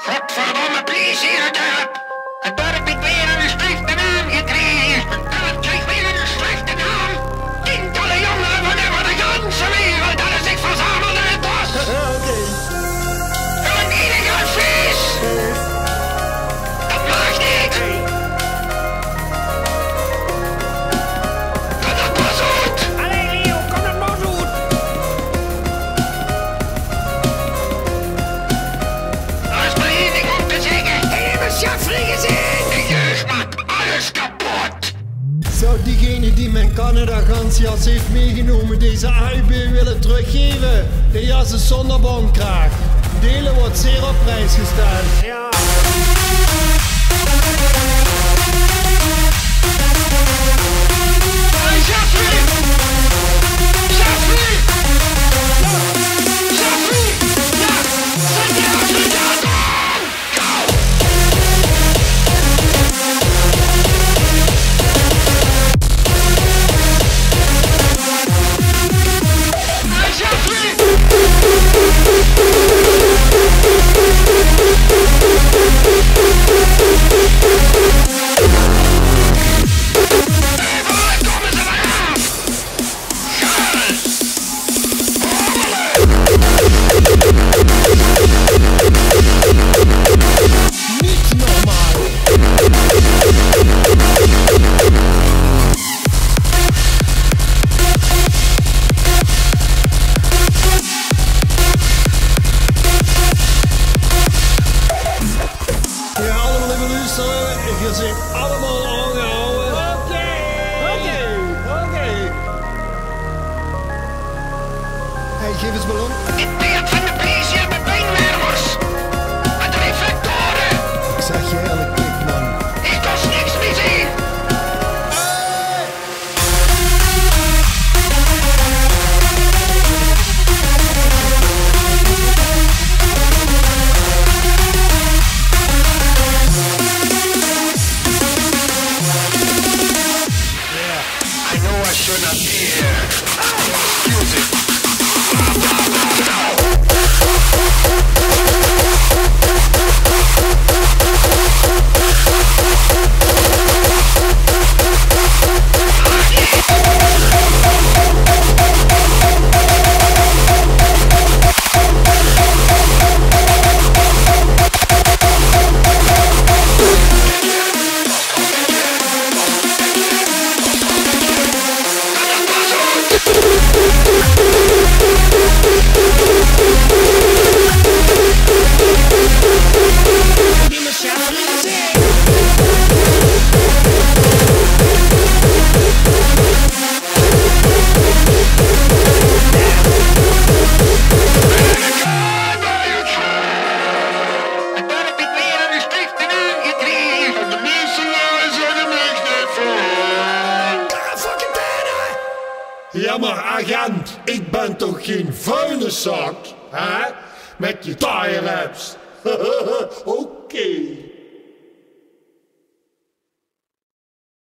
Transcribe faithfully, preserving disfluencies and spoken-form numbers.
Godverdomme, please, hier het dorp. Het dorp haet weer eine slechte naam gekrege. En het kreeg weer eine slechte naam. Tientallen jongeren van over de ganse wereld hadden zich verzameld in het bos. Oké. Een illegaal feest. Dat mag niet. Kom dat bos uit. Allee, Leo, kom dat bos uit. Dao is maar één ding op te zeggen. Hé, de Jeffrey gezien. De jeugd maakt alles kapot. Zou diegene die mijn Canada-gansjas heeft meegenomen deze A U B willen teruggeven? De jas is zonder bondkraag. Delen wordt zeer op prijs gesteld. Ja. Hey, Jeffrey! Jeffrey! Jeffrey! Ja! Zet die Afrikaan aan! Niet normaal. Ja, allemaal even luisteren. Je zit allemaal aangehouden. Oké. Oké. Oké. Hey, geef eens ballon. Dit beeld van de politie met beenmermers. Met reflectoren. Ik zeg je eerlijk, pik, man. Ik kost niks meer zien. I know I should not be here. Excuse me. Ja, maar agent, ik ben toch geen vuilniszak, hè? Met je taaieraps. Oké.